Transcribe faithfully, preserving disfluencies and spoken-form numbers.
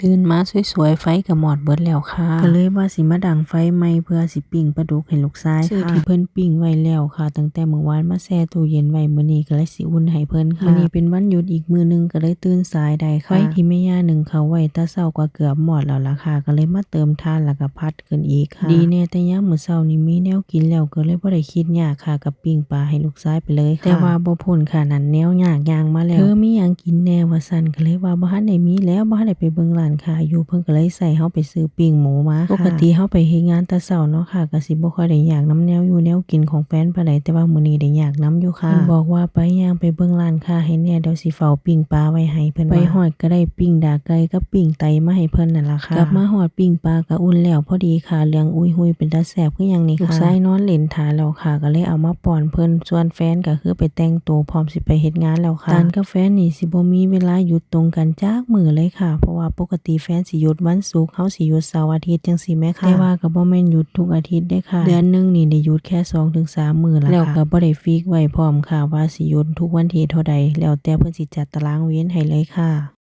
ตื่นมาสวยๆ ไฟก็มอดเบิดแล้วค่ะ ก็เลยว่าสิมาดังไฟใหม่เพื่อสิปิ้งปลาดุกให้ลูกชายค่ะ ซื้อที่เพิ่นปิ้งไว้แล้วค่ะ ตั้งแต่มื้อวานมาแช่ตู้เย็นไว้ มื้อนี้ก็เลยสิอุ่นให้เพิ่นค่ะ มื้อนี้เป็นวันหยุดอีกมื้อหนึ่ง ก็เลยตื่นสายได้ค่ะ ไฟที่แม่ย่านึ่งข้าวไว้แต่เช้าก็เกือบมอดแล้วล่ะค่ะ ก็เลยมาเติมถ่านแล้วก็ผัดขึ้นอีกค่ะ ดีแน่แต่ยามมื้อเช้านี่มีแนวกินแล้ว ก็เลยบ่ได้คิดยากค่ะ กับปิ้งปลาให้ลูกชายไปเลยค่ะ แต่ว่าบ่พ้นค่ะ นั่นแนวยากย่างมาแล้ว เธอมีหยังกินแน่ว่าซั่น ก็เลยว่าบ่ทันได้มีแล้ว บ่ทันได้ไปเบิ่งร้านค้าอยู่ เพิ่นก็เลยใส่เฮาไปซื้อปิ้งหมูมาค่ะ ปกติเฮาไปเฮ็ดงานแต่เช้าเนาะค่ะ ก็สิบ่ค่อยได้ยากนำแนวอยู่แนวกินของแฟนปานใด แต่ว่ามื้อนี้ได้ยากนำอยู่ค่ะ เพิ่นบอกว่าไปย่างไปเบิ่งร้านค้าให้แน่ เดี๋ยวสิเฝ้าปิ้งปลาไว้ให้เพิ่นว่า ไปฮอดก็ได้ปิ้งดากไก่กับปิ้งไตมาให้เพิ่นนั่นล่ะค่ะ กลับมาฮอดปิ้งปลาก็อุ่นแล้วพอดีค่ะ เหลืองอุ้ยหุยเป็นตาแซ่บคือหยังนี่ค่ะ ลูกชายนอนเล่นถ่าแล้วค่ะ ก็เลยเอามาป้อนเพิ่น ส่วนแฟนก็คือไปแต่งตัวพร้อมสิไปเฮ็ดงานแล้วค่ะ ตานกับแฟนนี่สิบ่มีเวลาหยุดตรงกันจักมื้อเลยค่ะ เพราะว่าปกติแฟนสิหยุดวันศุกร์ เฮาสิหยุดเสาร์อาทิตย์จังซี่แหมค่ะ แต่ว่าก็บ่แม่นหยุดทุกอาทิตย์เด้ค่ะ เดือนหนึ่งนี่ได้หยุดแค่สองถึงสามมื้อละค่ะ แล้วก็บ่ได้ฟิกไว้พร้อมค่ะ ว่าสิหยุดทุกวันที่เท่าใด แล้วแต่เพิ่นสิจัดตารางเวรให้เลยค่ะ